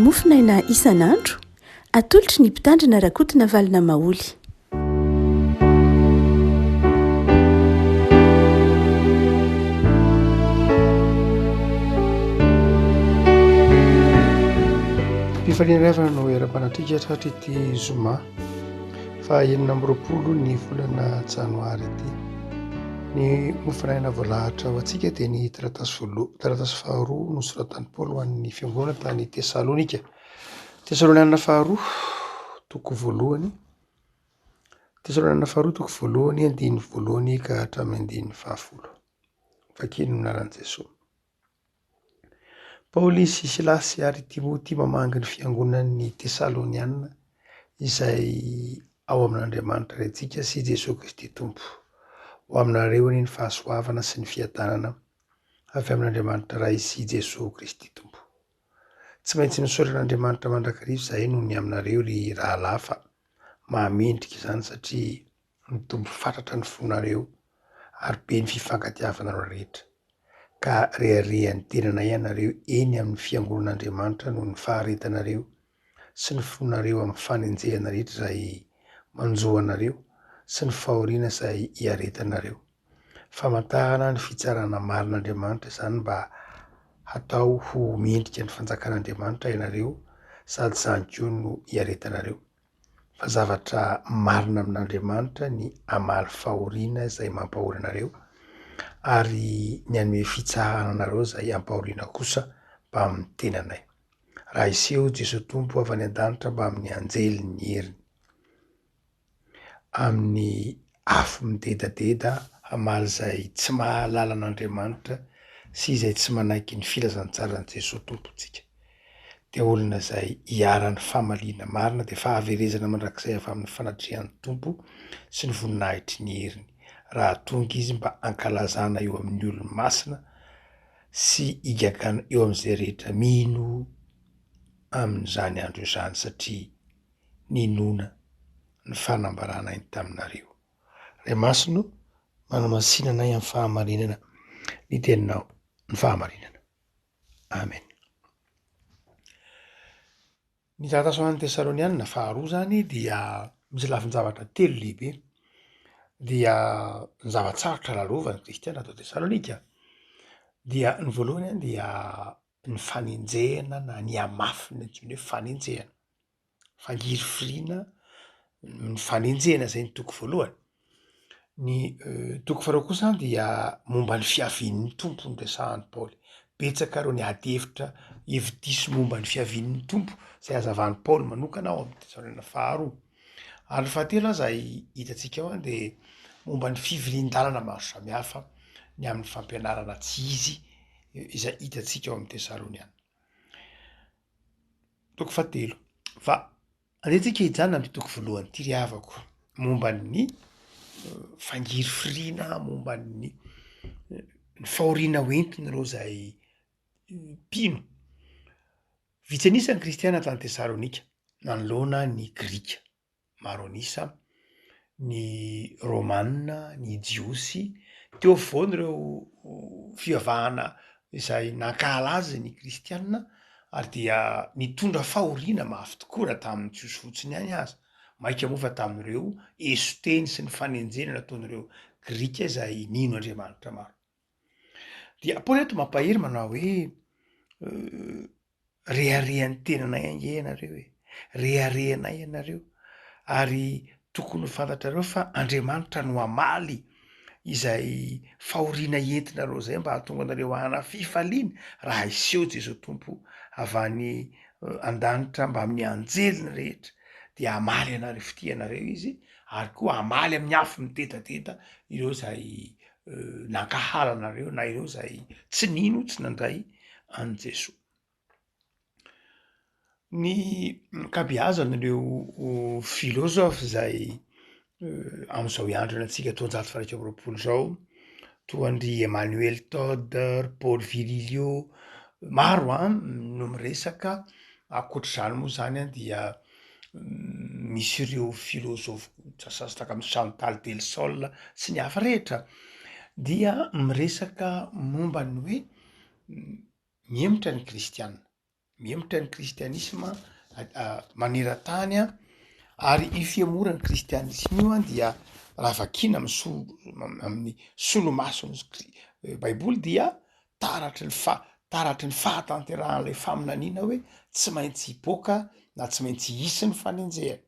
Mofonaina isan'andro, atolotry ny Mpitandrina Rakotonavalona Maholy. Fifaliana ry havana no hiara-manatrika hatratra ity zoma faha 26 ny volana janoary ity. Ny mofonaina voalahatra ho antsika dia ny taratasy voalohany, taratasy faharoa nosoratan'i Paoly ho an'ny fiangonana tany Tesalonika. Tesalonianina faharoa toko voalohany, Tesalonianina faharoa toko voalohany andininy voalohany ka hatramin'ny andininy fahafolo. Vakino ny anaran'i Jesoa. Paoly sy Silasy ary Timoty mamangy ny fiangonan'ny Tesaloniana izay ao amin'Andriamanitra Raintsika sy Jesoa Kristy Tompo. Ho aminareo anie ny fahasoavana sy ny fiadanana avy amin'Andriamanitra Ray sy Jesoa Kristy Tompo. Tsy maintsy misaotra an'Andriamanitra mandrakariva izahay noho ny aminareo ry rahalahy fa mahamendrika izany satria mitombo fatratra ny fonareo ary be ny fifankatiavanareo rehetra, ka reharehan'ny tenanay ianareo eny amin'ny fiangonan'Andriamanitra noho ny faharetanareo sy ny fonareo amin'ny fanenjehana rehetra izay manjo anareo sy ny fahoriana izay iaretanareo. Famantarana ny fitsarana marin'Andriamanitra izany mba hatao ho mendrika ny fanjakan'Andriamanitra ianareo sady izany koa no iaretanareo. Fa zavatra marina amin'Andriamanitra ny hamaly fahoriana izay mampahory anareo, ary ny hanome fitsaharana anareo izay ampahoriana kosa mbamin'ny tenanay. Raha hiseho Jesoa Tompo avy any an-danitra mbamin'ny anjeliny heriny. Amin'ny afo midedadeda hamaly izay tsy mahalala an'Andriamanitra sy izay tsy manaiky ny filazantsaran'i Jesoa Tompontsika. Dia olona izay iharan'ny famaliana marina dia fahaverezana mandrakizay avy amin'ny fanatrehan'ny Tompo sy ny voninahitry ny heriny, raha tonga Izy mba hankalazana eo amin'ny olony masina sy higagana eo amin'izay rehetra mino amin'izany andro izany satria ninoana ny fanambarana ainy taminareo. Ray Masina o, manamasina anay amin'ny fahamarinana ny teninao, ny fahamarinana. Amen. Ny taratasy ho an'ny Tesalonianina faharoa zany dia misy lafin-javatra telo lehibe, dia ny zava-tsarotra lalovan'ny kristiana tao Tesalonika, dia ny voalohany an dia ny fanenjehana na ny hamafy ny antsoina hoe fanenjehana. Fangirifiriana ny fanenjehana zay ny toko voalohany, ny toko faharoa kosa dia momba ny fiavian'ny Tompo no resahan'i Paoly, betsaka ireo ny ady hevitra, hevi-diso momba ny fiavian'ny Tompo zay hazavan'i Paoly manokana ao amin'ny Tesaloniana faharoa, ary ny fahatelo aza hitantsika ao de momba ny fivilian-dalana maro samihafa ny amin'ny fampianarana tsy izy izay hitantsika ao amin'ny Tesaloniana. Toko fahatelo. Fa andeha tsika hijanona amin'ity toko voalohany ity ry havako, momba ny fangirifiriana, momba ny ny fahoriana hoentin'ireo izay mpino. Vitsy an'isa ny kristiana tany Tesalonika nanoloana ny grika. maro an'isa, ny Rômana, ny Jiosy, teo afovoany ireo fivavahana izay nankahala azy ny kristiana ary dia nitondra fahoriana mafy tokoa raha tamin'ny Jiosy fotsiny ihany aza, mainka moa fa tamin'ireo eson-teny sy ny fanenjehana nataon'ireo Grika izay nino Andriamanitra maro. Dia Paoly eto mampahery manao hoe Reharehan'ny tenanay ange ianareo e! Reharehanay ianareo, ary tokony ho fantatrareo fa Andriamanitra no hamaly izay fahoriana entinareo izay mba hahatonga anareo hanana fifaliana raha hiseho Jesoa Tompo avy any an-danitra mbamin'ny anjeliny rehetra, dia hamaly anareo fitia anareo Izy, ary koa hamaly amin'ny afo midedadeda ireo izay nankahala anareo na ireo izay tsy nino, tsy nandray an'i Jesoa. Ny ankabeazan'ireo filôzôfa izay am'zao andro iainantsika taonjato faha iraika amby roapolo zao, toa an-dry Emmanuel Todd, ry Paul Virilio, maro an no miresaka, ankoatr'izany moa zany an dia misy ireo filôzôfa sasasasaka amy Chantal Delsol sy ny hafa rehetra dia miresaka momba ny hoe mihemotra ny kristiana. Mihemotra ny kristianisma maneran-tany ary io fihemoran'ny kristianisma io dia raha vakiana amy so- amin'ny solomason'ny baiboly dia taratry ny fa- taratry ny fahatanterahan'ilay faminaniana hoe tsy maintsy hipoaka na tsy maintsy hisy ny fanenjehana.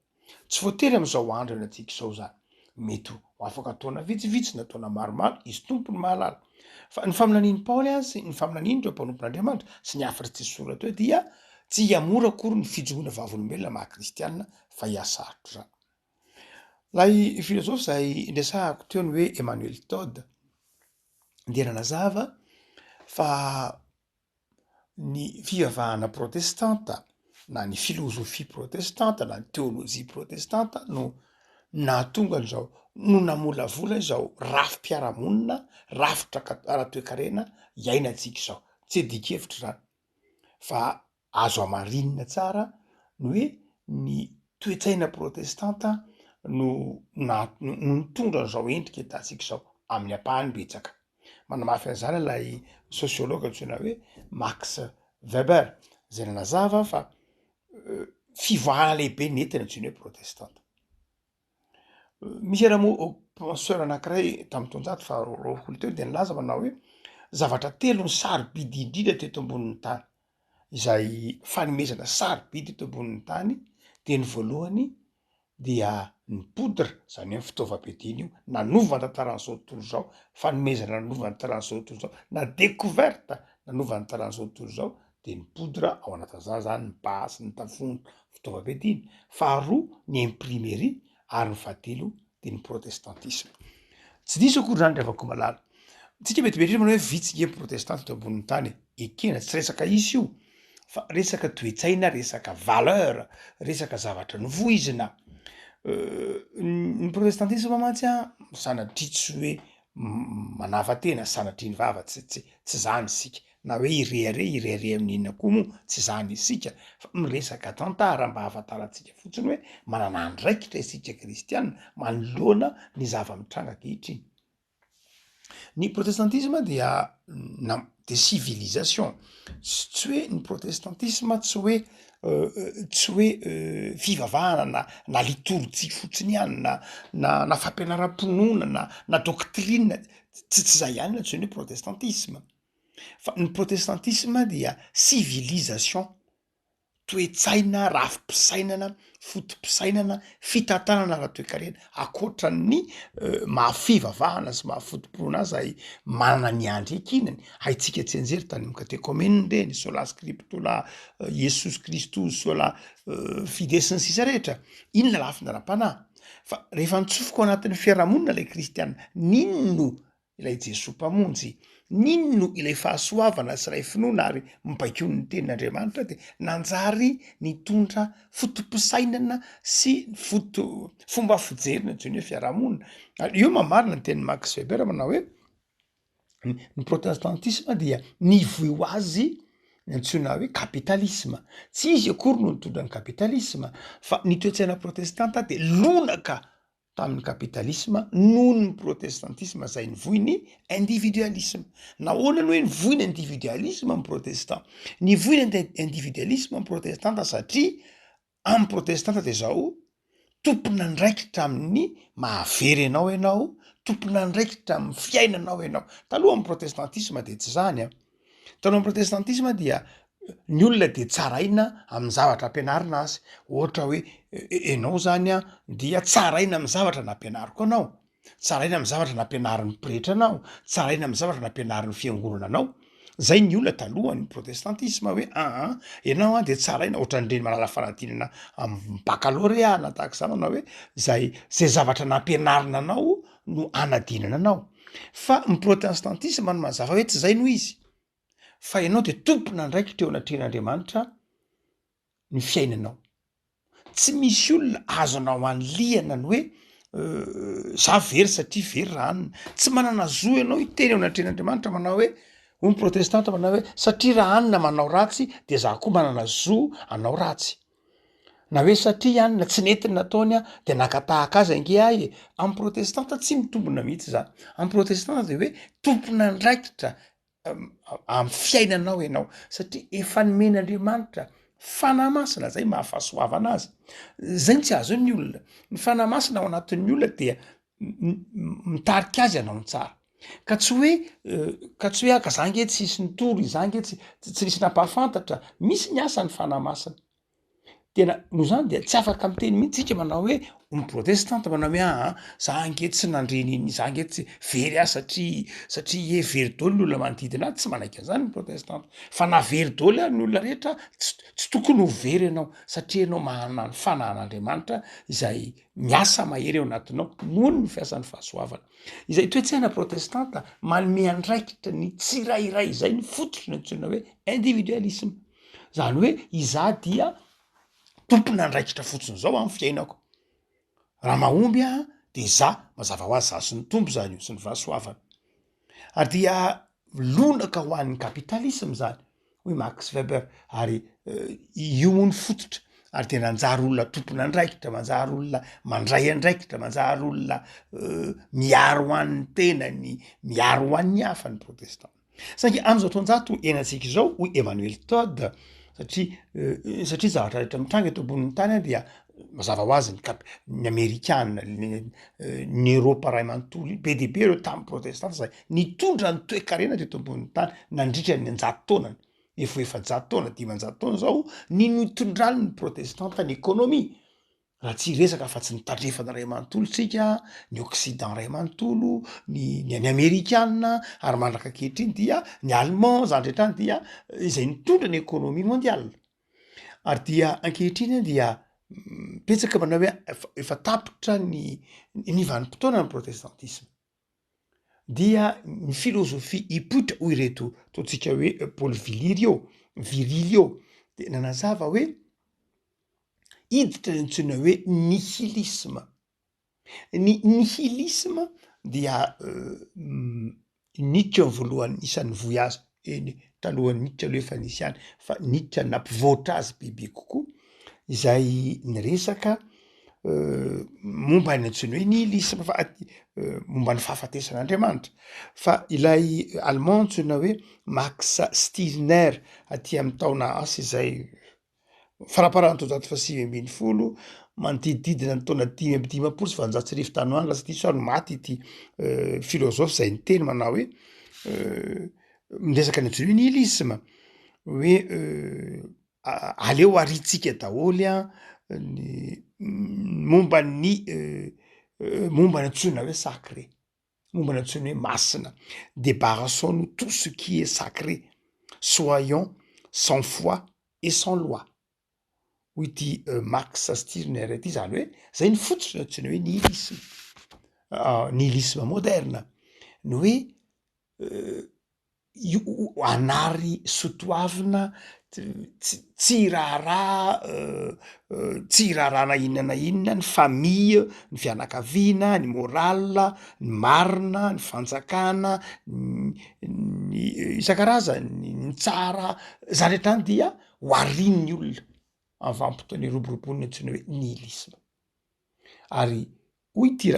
Tsy voatery amin'izao andro iainantsika izao izany. Mety ho afaka taona vitsivitsy na taona maromaro, izy Tompo no mahalala. Fa ny faminanian'i Paoly sy ny faminanian'ireo mpanompon'Andriamanitra sy ny hafatry Jesoa rahateo dia tsy hihamora akory ny fijoroana vavolombelona maha kristianina fa hihasarotra izany. Ilay filozofy izay niresahako teo ny hoe Emmanuel Todd dia nanazava fa ny fivavahana protestanta na ny filozofia protestanta na ny teolojia protestanta no nahatonga an'izao, no namolavola izao rafi-piarahamonina, rafitra ara-toekarena iainantsika izao. Tsy adin-kevitra izany fa azo hamarinina tsara ny hoe ny toe-tsaina protestanta no na- no nitondra an'izao endrika hitantsika izao amin'ny ampahany betsaka. Manamafy an'izany ilay sociologue antsoina hoe Max Weber zay nanazava fa fivoahana lehibe nentiny antsoina hoe protestanta. Misy ara moa penseur anankiray tamin'ny taonjato faha 22 teo de nilaza manao hoe zavatra telo ny sarobidy indrindra teto ambonin'ny tany, izay fanomezana sarobidy eto ambonin'ny tany de ny voalohany dia ny poudre, zany hoe ny fitaovam-piadiana io, nanova ny tantaran'izao tontolo izao, fanomezana nanova ny tantaran'izao tontolo izao, na decouverte nanova ny tantaran'izao tontolo izao de ny poudre, ao anatin'izany zany ny basy, ny tafondro, fitaovam-piadiana, faharoa ny imprimerie ary ny fahatelo de ny protestantisme. Tsy diso akory zany ry havako malala. Tsika mety mieritreritra manao hoe vitsy nge ny protestanta eto ambonin'ny tany e, ekena tsy resaka isa io fa resaka toe-tsaina, resaka valeur, resaka zavatra novoizina. Ny protestantisme mantsy an, sanatria tsy hoe manava-tena, sanatria ny vava, tsy tsy tsy zany isika, na hoe hirehareha, hirehareha amin'ny inona koa moa, tsy zany isika fa miresaka tantara mba ahafantarantsika fotsiny hoe manana andraikitra isika kristiana manoloana ny zava-mitranga ankehitriny. Ny protestantisme dia na de civilisation, tsy hoe ny protestantisme tsy hoe tsy hoe fivavahana na na litorjia fotsiny ihany na na na fampianaram-pinoana na na doctrine, tsy tsy zay ihany no antsoina hoe protestantisme fa ny protestantisme dia civilisation. toe-tsaina, rafi-pisainana, foto-pisainana, fitantanana ara-toekarena, ankoatran'ny maha fivavahana sy maha foto-pinoana azy zay manana ny andry iankinany, haintsika tsianjery tany amin'ny katekomenina ireny, sola scriptura, iesus kristus, sola fide sy ny sisa rehetra, iny ny lafiny ara-panahy, fa rehefa nitsofoka ao anatin'ny fiarahamonina ilay kristiana, n'inona no ilay Jesoa Mpamonjy, n'inona ilay fahasoavana sy ilay finoana ary mibaikoin'ny tenin'Andriamanitra dia nanjary nitondra foto-pisainana sy foto fomba fijery ny antsoiny hoe fiarahamonina. Ary io mamarina ny tenin'i Max Weber manao hoe ny protestantisme dia nivoy ho azy ny antsoina hoe kapitalisma. Tsy izy akory no nitondra ny kapitalisma fa ny toe-tsaina protestanta dia lonaka tamin'ny kapitalisma noho ny protestantisma izay nivoy ny individualisme. Nahoana no hoe nivoy ny individualisme ny protestant? Nivoy ny individualisme ny protestanta satria amin'ny protestanta de zao, tompon'andraikitra amin'ny mahavery anao ianao, tompon'andraikitra amin'ny fiainanao ianao. Taloha ny protestantisme de tsy zany an! Talohan'ny protestantisme dia ny olona dia tsaraina amin'ny zavatra ampianarina azy, ohatra hoe enao zany an dia tsaraina amin'ny zavatra nampianariko anao, tsaraina amin'ny zavatra nampianarin'ny pretra anao, tsaraina amin'ny zavatra nampianarin'ny fiangonana anao, zay ny olona talohan'ny protestantisme hoe aa enao an de tsaraina ohatran'ireny manala fanadinana amin'ny bakalorea na tahaka izany manao hoe zay zay zavatra nampianarina anao no anadinana anao. Fa ny protestantisme no mazava hoe tsy zay no izy, fa ianao de tompon'andraikitra eo anatrehan'Andriamanitra ny fiainanao. Tsy misy olona azonao anilihana ny hoe za very satria very raha anona, tsy manana zo ianao hiteny eo anatrehan'Andriamanitra manao hoe, hoy ny protestanta manao hoe satria raha anona manao ratsy de za koa manana zo hanao ratsy. Na hoe satria anona tsy nety ny nataony aho de naka tahaka azy ange aho e! Amin'ny protestanta tsy mitombina mihitsy zany, amin'ny protestanta de hoe tompon'andraikitra. Amin'ny fiainanao ianao satria efa nomen'Andriamanitra Fanahy Masina zay maha fahasoavana azy, zay no tsy azon'ny olona, ny Fanahy Masina ao anatin'ny olona dia mitarika azy hanao ny tsara, ka tsy hoe ka tsy hoe ah ka za nge tsisy nitory, za nge tsy tsy nisy nampahafantatra, misy ny asan'ny Fanahy Masina. Tena noho izany dia tsy afaka miteny mihitsy tsika manao hoe ny protestanta manao hoe aa za ange tsy nandre nini za ange tsy very aho satria satria ie very daholo ny olona manodidina ahy, tsy manaiky an'izany ny protestanta fa na very daholo ary ny olona rehetra tsy tsy tokony ho very ianao satria ianao manana ny fanahin'Andriamanitra izay miasa mahery ao anatinao noho ny fiasan'ny fahasoavana. Izay toe-tsaina protestanta manome andraikitra ny tsirairay izay ny fototry ny antsoina hoe individualisme. Zany hoe izaho dia tompon'andraikitra fotsiny zao amin'ny fiainako, raha mahomby aho de za, mazava ho azy za sy ny Tompo zany io sy ny fahasoavana, ary dia lonaka ho an'ny kapitalisma zany hoy Max Weber ary io moa ny fototra ary de nanjary olona tompon'andraikitra, manjary olona mandray andraikitra, manjary olona miaro ho an'ny tenany, miaro ho an'ny hafa ny protestanta. Saingy amin'izao taonjato iainantsika izao, hoy Emmanuel Todd, satria satria zavatra rehetra mitranga eto ambonin'ny tany an dia mazava ho azy ny kap- ny amerikana, ny ny Eropa ray manontolo, be dia be ireo tany protestanta zay nitondra ny toekarena teto ambonin'ny tany nandritra ny an-jato taonany, efa ho 400 taona, 500 taona zao ny nitondran'ny protestanta ny ekônômia. Raha tsy hiresaka afa-tsy ny tandrefana iray manontolo tsika, ny occident iray manontolo, ny ny ny amerikana, ary mandraka ankehitriny dia ny allemand zany rehetra any dia izay nitondra ny économie mondiale, ary dia ankehitriny dia betsaka manao hoe efa efa tapitra ny ny vanim-potoana ny protestantisme, dia ny filôzôfia hipoitra hoy ireto ataontsika hoe Paul Vilirio Virilio de nanazava hoe. hiditra ny antsoina hoe nihilisma. Ny nihilisma dia Nietzsche ny voalohany isan'ny nivoy azy, eny talohan'i Nietzsche aloha efa nisy ihany fa Nietzsche nampivoatra azy bebe kokoa, izay niresaka momba ny antsoina hoe nihilisma fa momba ny fahafatesan'Andriamanitra, fa ilay allemand antsoina hoe Max Stirner aty amin'ny taona asa izay Faramparan'ny taonjato fahasivy ambinifolo, manodidididina ny taona 1855 tany ho any, lasa diso aho no maty ity filôzôfy zay niteny manao hoe miresaka ny antsoina hoe nihilisma, hoe aleo ariantsika daholo an ny momba ny momba ny antsoina hoe sacré. momba ny antsoiny hoe masina, débarrassons nous tout ce qui est sacré, soyons sans foi et sans loi, hoy ity Max Stirner ity, zany hoe zay ny fototry ny antsoina hoe nihilisme, nihilisme moderne, ny hoe io hanary sotoavina tsy hiraharaha tsy hiraharaha na inona na inona ny famille, ny fianakaviana, ny morale, ny marina, ny fanjakana, ny isan-karazany, ny tsara, zany rehetra zany dia ho arian'ny olona am' vanim-potoana iroboroboan'ny antsoina hoe nihilisme. Ary hoy ity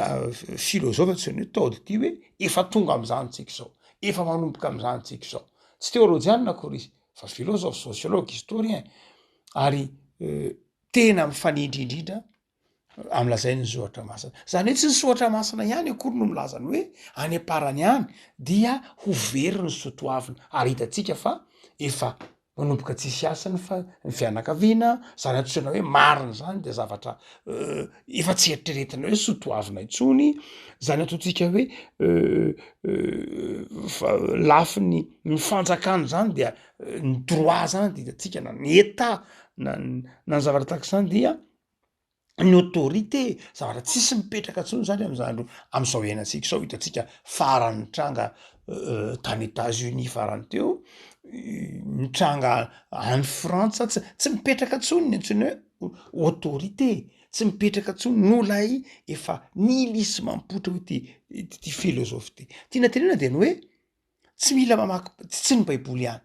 filôzôfa antsoina hoe Todd ity hoe efa tonga am'zany tsika izao, efa manomboka am'zany tsika izao. Tsy teôlôjianina akory izy fa filôzôfa, sociologue, historien ary tena mifanindry indrindra amy lazain'ny soratra masina. Zany hoe tsy ny soratra masina ihany akory no milaza ny hoe any am-parany any dia ho very ny soatoavina ary hitantsika fa efa manomboka tsisy hasiny fa ny fianakaviana, zany antsoina hoe marina zany de zavatra efa tsy eritreretina hoe soa toavina intsony, zany ataontsika hoe fa lafiny ny fanjakana zany dia ny droit zany de hitantsika na ny etat na na ny zavatra tahaka izany dia ny autorité, zavatra tsisy mipetraka ntsony zany am'zany andro am'zao iainantsika zao, hitantsika farany nitranga tany Etats Unis farany teo, nitranga any Frantsa, tsy tsy mipetraka ntsony ny antsoina hoe autorité, tsy mipetraka ntsony noho lay efa nihilisme mipoitra hoy ty ty filôzôfy ty, tiana tenenina de ny hoe tsy mila mamaky tsy ny baiboly ihany.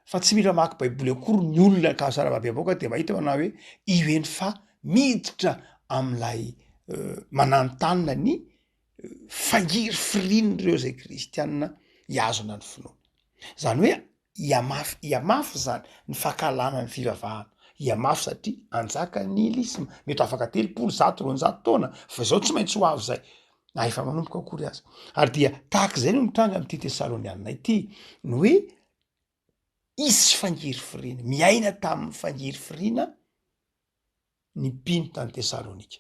Fa tsy mila mamaky baiboly akory ny olona ka sarababem-bahoaka dia mahita manao hoe io eny fa miditra am'ilay mananontanona ny fangirifirian'ireo zay kristianina hihazona ny finoana. Zany hoe hihamafy hihamafy zany ny fankahalana ny fivavahana, hihamafy satria hanjaka ny nihilisma, mety ho afaka 30, 100, 200 taona fa zao tsy maintsy ho avy zay, na efa manomboka akory aza. Ary dia tahak'izay no mitranga amin'ity Tesalonianina ity, ny hoe hisy fangirifiriana, miaina tamin'ny fangirifiriana ny mpino tany Tesalonika,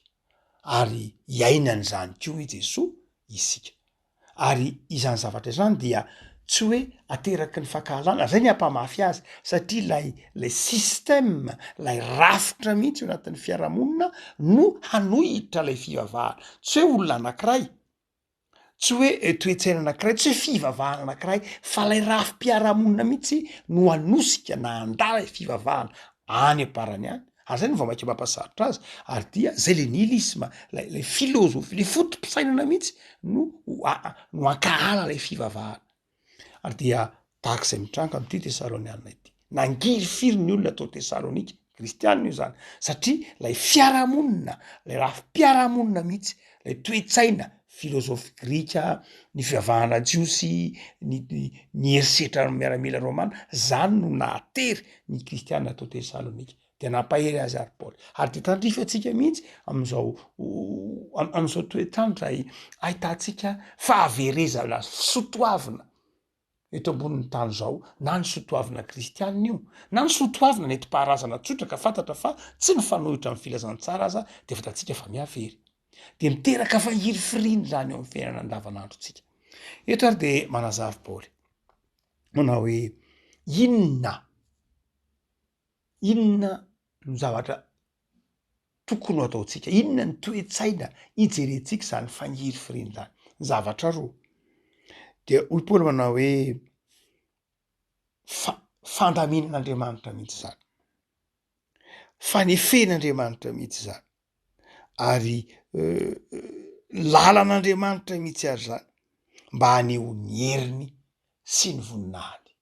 ary hiaina an'izany koa i Jesoa isika. Ary izany zavatra izany dia tsy hoe ateraky ny fankahalana, zay ny hampamafy azy, satria lay lay système, lay rafitra mihitsy eo anatin'ny fiarahamonina no hanohitra lay fivavahana, tsy hoe olona anakiray, Tsy hoe toe-tsaina anankiray, tsy hoe fivavahana anankiray, fa ilay rafi-piarahamonina mihitsy no hanosika na handà ilay fivavahana any am-parany any. Ary zay no vao mainka mampasarotra azy, ary dia zay le nihilisme, lay lay filôzôfia, le foto-pisainana mihitsy no ho a- no hankahala ilay fivavahana. Ary dia tahaka izay mitranga amin'ity Tesaloniana ity. Nangirifiry ny olona tao Tesalonika, kristianina io zany, satria lay fiarahamonina, lay rafi-piarahamonina mihitsy, lay toe-tsaina, filôzôfy grika, ny fivavahana jiosy, ny ny herisetran'ny miaramila romana, zany no nahatery ny kristianina tao Tesalonika. Dia nampahery azy ary Paoly. Ary dia tandrify antsika mihitsy amin'izao amin'izao toetr'andro izay ahitantsika fahaverezana sotoavina eto ambonin'ny tany izao, na ny sotoavina kristianina io, na ny sotoavina nentim-paharazana tsotra ka fantatra fa tsy mifanohitra amin'ny filazantsara aza dia fantatsika fa mihavery. Dia miteraka fahirifiriana izany eo amin'ny fiainana andavanandrontsika. Eto ary dia manazava Paoly manao hoe inona Inona no zavatra tokony ho ataontsika? Inona ny toe-tsaina ijerentsika izany fangirifiriana izany? Zavatra roa. Dia hoy Paoly manao hoe fa- fandaminan'Andriamanitra mihitsy izany, fanefen'Andriamanitra mihitsy izany, ary lalan'Andriamanitra mihitsy ary izany mba hanehoany heriny sy ny voninahiny.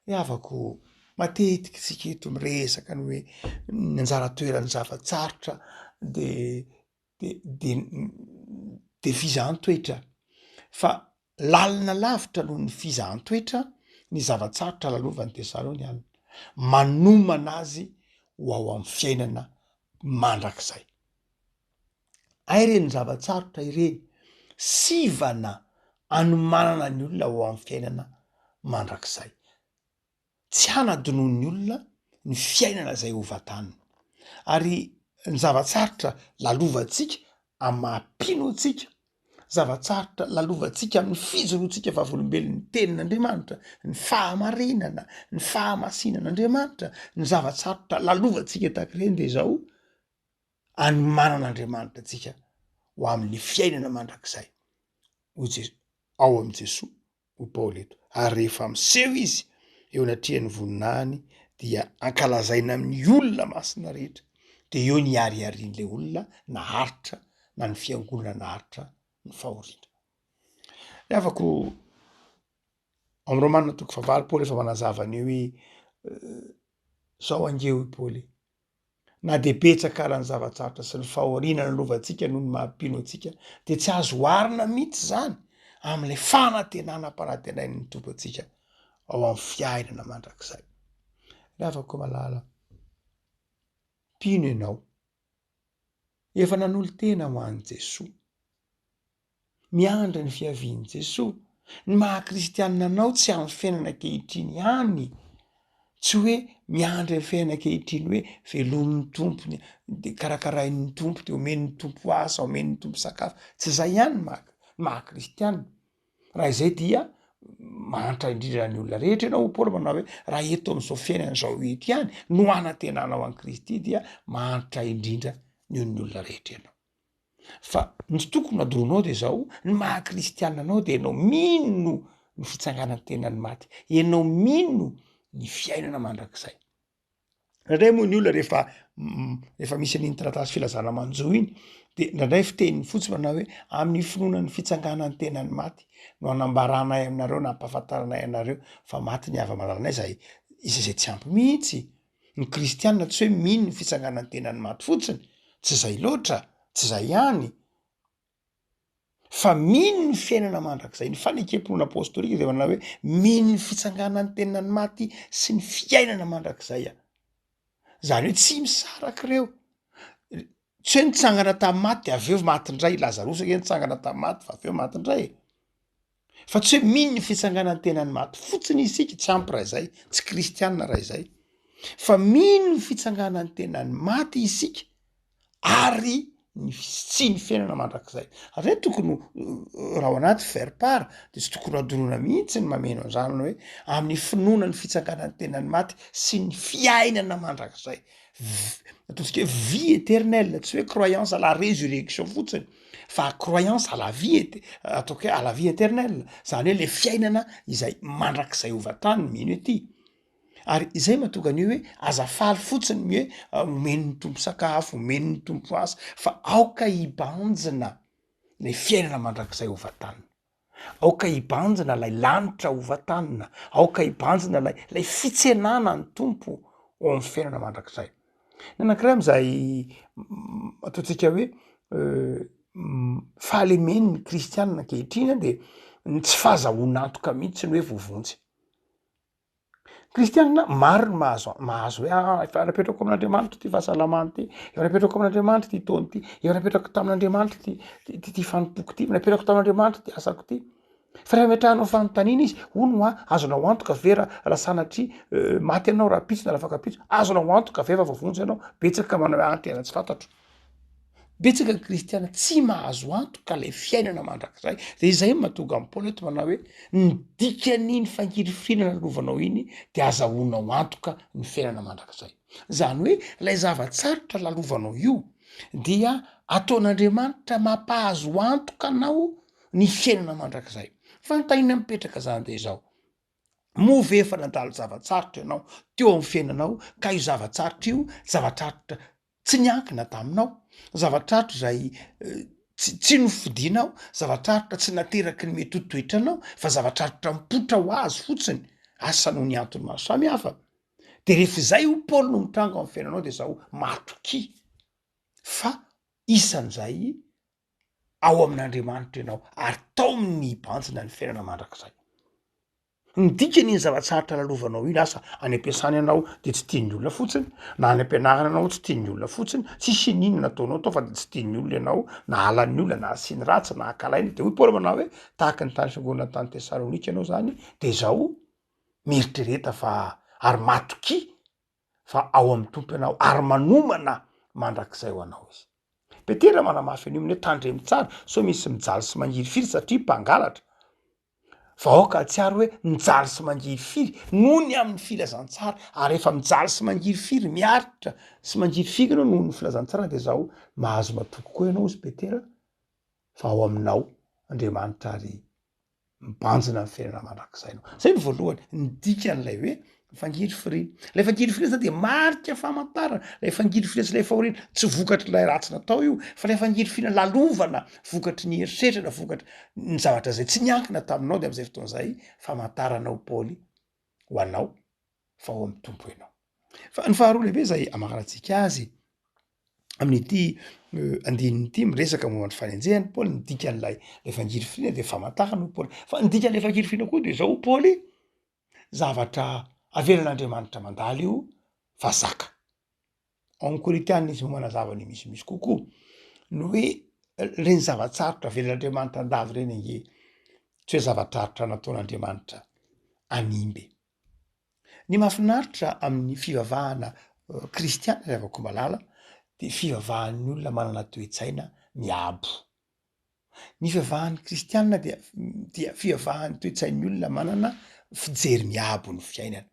Ry havako, matetika isika eto miresaka ny hoe ny anjara toeran'ny zava-tsarotra de de de de fizahan-toetra fa lalina lavitra noho ny fizahan-toetra ny zava-tsarotra lalovan'ny Tesaloniana, manomana azy ho ao amin'ny fiainana mandrakizay. Hay ireny zava-tsarotra ireny, sivana anomanana ny olona ho amin'ny fiainana mandrakizay. Tsy hanadinoan'ny olona ny fiainana izay ho vataniny. Ary ny zava-tsarotra lalovantsika amin'ny maha mpino antsika, zava-tsarotra lalovantsika amin'ny fijoroantsika vavolombelon'ny tenin'Andriamanitra, ny fahamarinana, ny fahamasinan'Andriamanitra, ny zava-tsarotra lalovantsika tahaka ireny de izao, anomanan'Andriamanitra antsika ho amin'ny fiainana mandrakizay, hoy Jeso, ao amin'i Jesoa, hoy Paoly eto. Ary rehefa miseho izy eo anatrehan'ny voninahiny dia ankalazaina amin'ny olona masina rehetra, de eo ny hiariarian'ilay olona naharitra na ny fiangonana naharitra ny fahoriana. Ry havako, ao amin'ny Romana toko fahavalo Paoly efa manazava an'io hoe zao ange hoy Paoly, Na dia betsaka ara ny zava-tsarotra sy ny fahoriana nalovantsika noho ny maha-mpino antsika, dia tsy azo oharina mihitsy izany amin'ilay fanantenana ampanantenain'ny Tompo antsika ao amin'ny fiainana mandrakizay. Ry havako malala, mpino ianao, efa nanolo-tena ho an'i Jesoa. Miandry ny fiavian'i Jesoa. Ny maha kristianina anao tsy amin'ny fiainana ankehitriny ihany, tsy hoe miandry ny fiainana ankehitriny hoe velomin'ny Tompo ny de karakarain'ny Tompo de omen'ny Tompo asa, omen'ny Tompo sakafo, tsy zay ihany ny maha ny maha kristianina. Raha izay dia mahantra indrindra ny olona rehetra ianao, hoy Paoly manao hoe raha eto am'zao fiainana izao eto ihany no anantenanao an'i Kristy dia mahantra indrindra noho ny olona rehetra ianao. Fa ny tsy tokony adronao de zao, ny maha kristianina anao de ianao mino ny fitsanganan-tenan'ny maty, ianao mino ny fiainana mandrakizay. Indraindray moa ny olona rehefa rehefa misy an'iny taratasy filazana manjo iny de indraindray fiteniny fotsiny manao hoe amin'ny finoana ny fitsanganan-tenan'ny maty no anambaranay aminareo na ampahafantaranay anareo fa maty ny hava-malalanay zay, izay zay tsy ampy mihitsy. Ny kristianina tsy hoe mino ny fitsanganan-tenan'ny maty fotsiny, tsy zay loatra, tsy zay ihany. Fa mino ny fiainana mandrakizay. Ny fanekem-pinoana apôstôlika dia manana hoe mino ny fitsanganan'ny tenan'ny maty sy ny fiainana mandrakizay aho. Zany hoe tsy misaraka ireo. Tsy hoe nitsangana tamin'ny maty de avy eo maty indray, Lazarosy ange nitsangana tamin'ny maty fa avy eo maty indray e. Fa tsy hoe mino ny fitsanganan'ny tenan'ny maty fotsiny isika, tsy ampy raha izay, tsy kristianina raha izay. Fa mino ny fitsanganan'ny tenan'ny maty isika ary ny fisian'ny fiainana mandrakizay. Ary zay tokony ho raha ao anaty faire part de tsy tokony ho adinoina mihitsy ny mameno an'izany hoe amin'ny finoana ny fitsanganan'ny tenan'ny maty sy ny fiainana mandrakizay. Ataontsika hoe vie eternelle, tsy hoe croyance à la resurrection fotsiny fa croyance à la vie ete- ataoko hoe à la vie eternelle, zany hoe le fiainana izay mandrakizay ho vatany mino ety. Ary izay mahatonga an'io hoe aza faly fotsiny ny hoe omen'ny Tompo sakafo, omen'ny Tompo asa, fa aoka hibanjina lay fiainana mandrakizay ho vatanina, aoka hibanjina lay lanitra ho vatanina, aoka hibanjina lay lay fitsenana ny Tompo ao amin'ny fiainana mandrakizay. Ny anankiray am'zay ataontsika hoe fahalemen'ny kristianina ankehitriny de ny tsy fahazahoana antoka mihitsy ny hoe voavonjy. Kristianina, maro ny mahazo mahazo hoe ah efa napetrako amin'Andriamanitra ity fahasalamana ity, efa napetrako amin'Andriamanitra ity taona ity, efa napetrako tamin'Andriamanitra ity ty ty fanompoako ity, napetrako tamin'Andriamanitra ity asako ity. Fa raha ametrahanao fanontaniana izy, hono hoa, azonao antoka ve raha raha sanatria maty ianao rahampitso na rafakampitso, azonao antoka ve fa voavonjy ianao? Betsaka manao hoe ah tena tsy fantatro. Betsaka ny kristiana tsy mahazo antoka ilay fiainana mandrakizay, de izay no mahatonga an'i Paoly eto manao hoe ny dikan'iny fangirifirinana lovanao iny de azahoanao antoka ny fiainana mandrakizay. Zany hoe ilay zava-tsarotra lalovanao io dia ataon'Andriamanitra mampahazo antoka anao ny fiainana mandrakizay. Fanontaniana mipetraka zany de izao, moa ve efa nandalo zava-tsarotra ianao teo amin'ny fiainanao ka io zava-tsarotra io zava-tsarotra tsy niankina taminao, zava-tsarotra izay tsy tsy nofidinao, zava-tsarotra tsy nateraky ny mety ho toetranao fa zava-tsarotra mipoitra ho azy fotsiny, asa noho ny antony maro samihafa, de rehefa izay hoy Paoly no mitranga ao amin'ny fiainanao de zao, matokia fa isan'izay ao amin'Andriamanitra ianao ary taominy hibanjina ny fiainana mandrakizay. Ny dikany iny zava-tsarotra lalovanao iny asa any am-piasana ianao de tsy tian'ny olona fotsiny, na any am-pianarana ianao tsy tian'ny olona fotsiny, tsisy ininona nataonao tao fa de tsy tian'ny olona ianao, na halan'ny olona na asiany ratsy na ankalainy, de hoy Paoly manao hoe tahaka ny tany fiangonana tany Tesalonika ianao zany de zao mieritrereta fa ary matokia fa ao amin'ny Tompo ianao ary manomana mandrakizay ho anao izy. Petera manamafy an'io amin'ny hoe tandremo tsara sao misy mijaly sy mangirifiry satria mpangalatra. Fa aoka hahatsiaro hoe mijaly sy mangirifiry noho ny amin'ny filazantsara, ary rehefa mijaly sy mangirifiry, miaritra sy mangirifiry ianao noho ny filazantsara dia izao, mahazo matoky koa ianao hozy Petera fa ao aminao Andriamanitra ary mibanjina ny fiainana mandrakizay anao. Zay ny voalohany, ny dikan'ilay hoe Fangirifiriana. Ilay fangirifiriana zany dia marika famantarana, ilay fangirifiriana sy ilay fahoriana, tsy vokatr'ilay ratsy natao io, fa ilay fangirifiriana lalovana vokatry ny herisetra na vokatry ny zavatra izay tsy niankina taminao de am'izay fotoana izay famantarana ho Paoly ho anao fa ao amin'ny Tompo ianao. Fa ny faharoa lehibe izay amarantsika azy amin'ity andininy ity miresaka momba ny fanenjehana Paoly, ny dikan'ilay ilay fangirifiriana dia famantarana hoy Paoly, fa ny dikan'ilay fangirifiriana koa de zao hoy Paoly, zavatra avelan'Andriamanitra mandalo io fa zaka. Ao amin'ny Korintiana izy no manazava ny misimisy kokoa ny hoe reny zava-tsarotra avelan'Andriamanitra handalo reny ange tsy hoe zava-tsarotra nataon'Andriamanitra hanimba e. Ny mahafinaritra amin'ny fivavahana kristiana ry havako malala de fivavahan'ny olona manana toe-tsaina miabo. Ny fivavahan'ny kristianina dia dia fivavahan'ny toe-tsain'ny olona manana fijery miabo ny fiainana.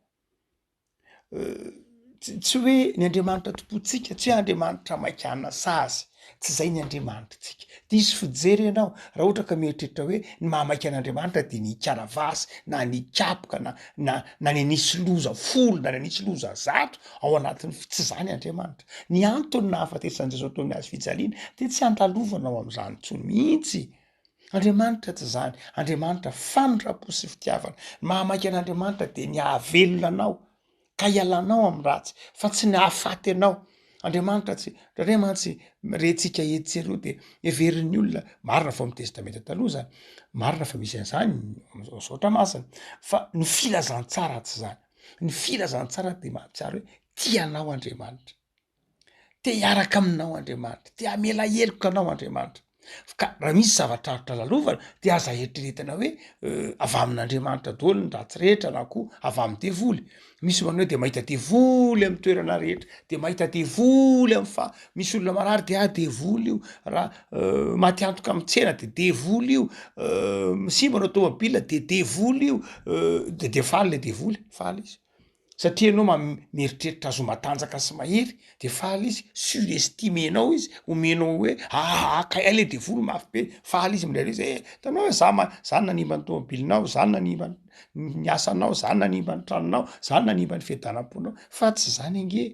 Tsy hoe ny Andriamanitra tompontsika, tsy hoe Andriamanitra maika hanasazy, tsy zay ny Andriamanitritsika. Diso fijery ianao raha ohatra ka mieritreritra hoe ny mahamaika an'Andriamanitra de ny hikaravasy na ny hikapoka na na na ny hanisy loza folo na ny hanisy loza zato ao anatin'ny tsy zany Andriamanitra. Ny antony nahafatesan'i Jesoa teo amin'ny hazo fijaliana dia tsy handalovana ao amin'izany intsony mihitsy. Andriamanitra tsy izany. Andriamanitra famindram-po sy fitiavana. Ny mahamaika an'Andriamanitra dia ny hahavelona anao ka hialanao amin'ny ratsy fa tsy ny hahafaty anao. Andriamanitra tsy, indraindray mantsy rentsika etsy sy eroa de heverin'ny olona, marina fa ao amin'ny testamenta taloha zany, marina fa misy an'zany ao soratra masina, fa ny filazantsara tsy zany, ny filazantsara de mahatsiaro hoe tia anao Andriamanitra. Te hiaraka aminao Andriamanitra, te hamela heloka anao Andriamanitra. Ka raha misy zava-tsarotra lalovana de aza eritreretina hoe avy amin'Andriamanitra daholo ny ratsy rehetra na koa avy amin'ny devoly. Misy manao hoe de mahita devoly amy toerana rehetra, de mahita devoly amy fa- misy olona marary de ah devoly io, raha maty antoka amy tsena de devoly io, simba ny aotomobil de devoly io, de de faly le devoly, faly izy. Satria ianao mieritreritra azy ho matanjaka sy mahery de faly izy, surestimenao izy, omenao hoe aa kay hay le devoly mafy be, faly izy mirehareha izy eh hitanao hoe za ma- za nanimba ny tômôbilinao, za nanimba ny asanao, za nanimba ny tranonao, za nanimba ny fiadanam-ponao, fa tsy zany ange,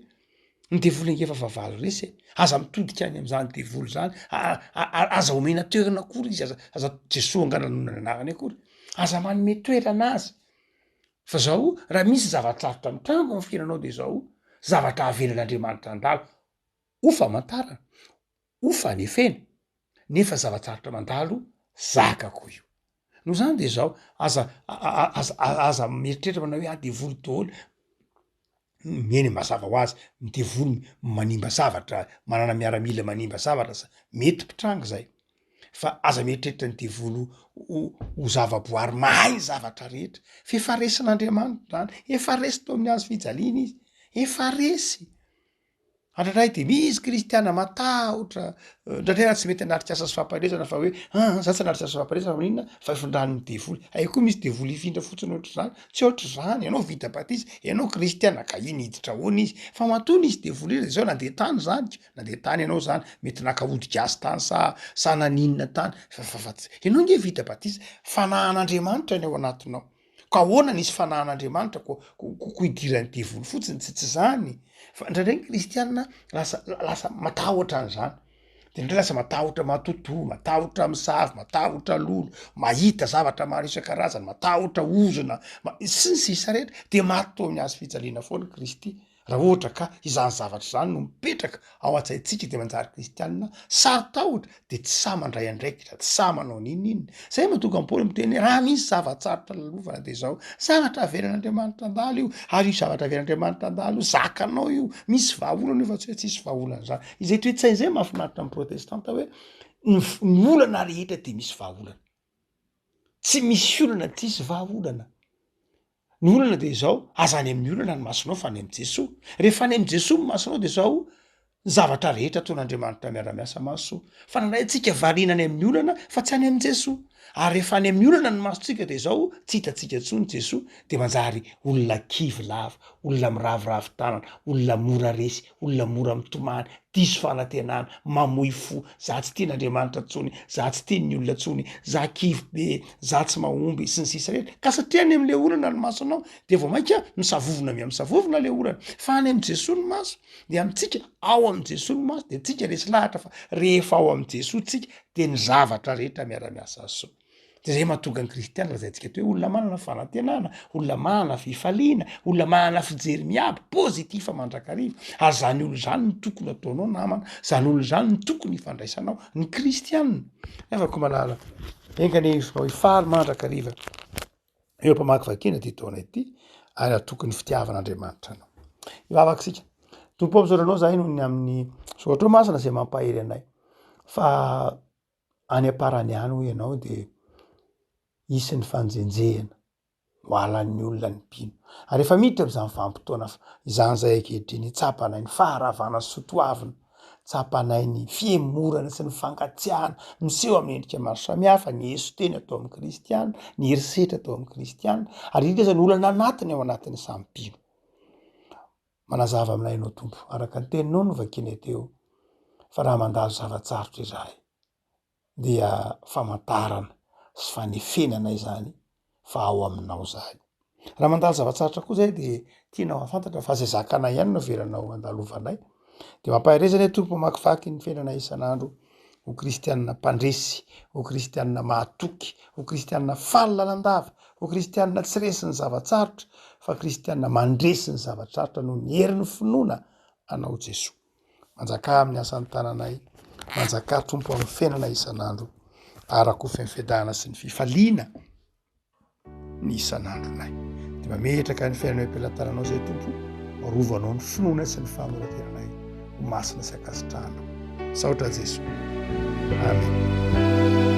ny devoly ange efa fahavalo resy e, aza mitodika any am'zany devoly zany, aza omena toerana akory izy, aza aza Jesoa nga nanonona ny anarany akory, aza manome toerana azy. Fa zao, raha misy zava-tsarotra mitranga ao amin'ny fiainanao de zao, zavatra avelan'Andriamanitra handalo ho famantarana, ho fanefena, nefa zava-tsarotra mandalo zakako io. Noho zany de zao, aza aza aza mieritreritra manao hoe ah devoly daholo, eny e mazava ho azy, ny devoly manimba zavatra, manana miaramila manimba zavatra sa mety mpitranga zay. Fa aza mieritreritra ny devoly ho ho zavaboary mahay ny zavatra rehetra, f'efa resin'Andriamanitra zany, efa resy teo amin'ny hazo fijaliana izy, efa resy. Andraindray de misy kristiana matahotra, ndraindray aza tsy mety hanatrika asa sy fampaherezana fa hoe aa za tsy hanatrika asa sy fampaherezana fa maninona fa ifindran'ny devoly, hay koa misy devoly hifindra fotsiny ohatr'zany, tsy ohatr'zany, ianao vita batisa, ianao kristiana ka iny hiditra ahoana izy, fa matoa nisy devoly iny de zao nandeha tany zany ka. Nandeha tany ianao zany, mety naka ody gasy tany sa sa naninona tany, fa fa fa tsy, ianao nge vita batisa, fanahin'Andriamanitra ny ao anatinao, ko ahoana nisy fanahin'Andriamanitra ko ko ko idiran'ny devoly fotsiny, tsy tsy zany, fa indraindray ny kristianina lasa lasa matahotra an'zany, de indraindray lasa matahotra matotoa, matahotra misavy, matahotra lolo, mahita zavatra maro isan-karazany, matahotra ozona, ma- sy ny sisa rehetra, de maty teo amin'ny hazo fijaliana foana kristy. Raha ohatra ka izany zavatra izany no mipetraka ao an-tsaintsika dia manjary kristianina saro-tahotra dia tsy sahy mandray andraikitra, tsy sahy manao n'inon'inona. Zay mahatonga an'i Paoly miteny hoe raha misy zava-tsarotra lalovana dia izao, zavatra avelan'Andriamanitra handalo io, ary io zavatra avelan'Andriamanitra handalo io zakanao io, misy vahaolana io fa tsy hoe tsisy vahaolana izany. Izay toe-tsaina izay mahafinaritra ny protestanta hoe ny ny olana rehetra dia misy vahaolana. Tsy misy olana tsisy vahaolana. Ny olana de izao, aza any amin'ny olana ny masonao fa any amin'i Jesoa. Rehefa any amin'i Jesoa ny masonao de izao, ny zavatra rehetra ataon'Andriamanitra miara-miasa mahasoa. Fa nandray antsika variana any amin'ny olana fa tsy any amin'i Jesoa. Ary rehefa any amin'ny olana ny masontsika de izao, tsy hitantsika intsony Jesoa, de manjary olona kivy lava, olona miraviravy tanana, olona mora resy, olona mora mitomany, diso fanantenana, mamoy fo, za tsy tian'Andriamanitra tsony, za tsy tian'ny olona tsony, za kivy be, za tsy mahomby, sy ny sisa rehetra, ka satria any am'le olana ny masonao de vao mainka misavovona miha misavovona le olana, fa any am'i Jesoa ny maso, de amintsika ao am'i Jesoa ny maso de tsika resy lahatra fa rehefa ao am'i Jesoa tsika de ny zavatra rehetra miara-miasa soa. De zay mahatonga ny kristiana lazaintsika eto hoe olona manana fanantenana, olona manana fifaliana, olona manana fijery miabo, positif mandrakariva, ary zany olona zany no tokony ataonao namana, zany olona zany no tokony ifandraisanao, ny kristiana. Havako malala, enga anie ianao hifaly mandrakariva eo am-pamakivakiana ity taona ity ary hatoky ny fitiavan'Andriamanitra anao. Hivavaka isika. Tompo ô, misaotra anao zahay noho ny amin'ny soratrao masina izay mampahery anay fa Any am-parany any hoy ianao dia hisy ny fanjenjehana, ho halan'ny olona ny mpino. Ary efa miditra amin'izany vanim-potoana izany izay ankehitriny, tsapanay ny faharavana sy sotoavina, tsapanay ny fihemorana sy ny fankatsiahana miseho amin'ny endrika maro samihafa, ny eso-teny atao amin'ny kristiana, ny herisetra atao amin'ny kristiana, ary indrindra aza ny olana anatiny ao anatin'ny samy mpino. Manazava aminay Ianao Tompo, araka ny Teninao novakianay teo, fa raha mandalo zava-tsarotra izahay, dia famantarana sy fanefena anay izany fa ao Aminao izahay. Raha mandalo zava-tsarotra koa izahay dia tianao hahafantatra fa izay zakanay ihany no avelanao handalovanay. Dia mampahereza anie Tompo mamakivaky ny fiainanay isan'andro ho kristianina mpandresy, ho kristianina mahatoky, ho kristianina faly lalandava, ho kristianina tsy resin'ny zava-tsarotra fa kristianina mandresy ny zava-tsarotra noho ny herin'ny finoana anao Jesoa. Manjakà amin'ny asan'ny tananay, manjakà Tompo amin'ny fiainana isan'andro, arakofy ny fiadanana sy ny fifaliana ny isan'andronay. Dia mametraka ny fiainanay am-pelatananao izay Tompo, arovanao ny finoana sy ny fahamoratenanay ho masina sy ankasitrahanao. Misaotra Jesoa. Amen.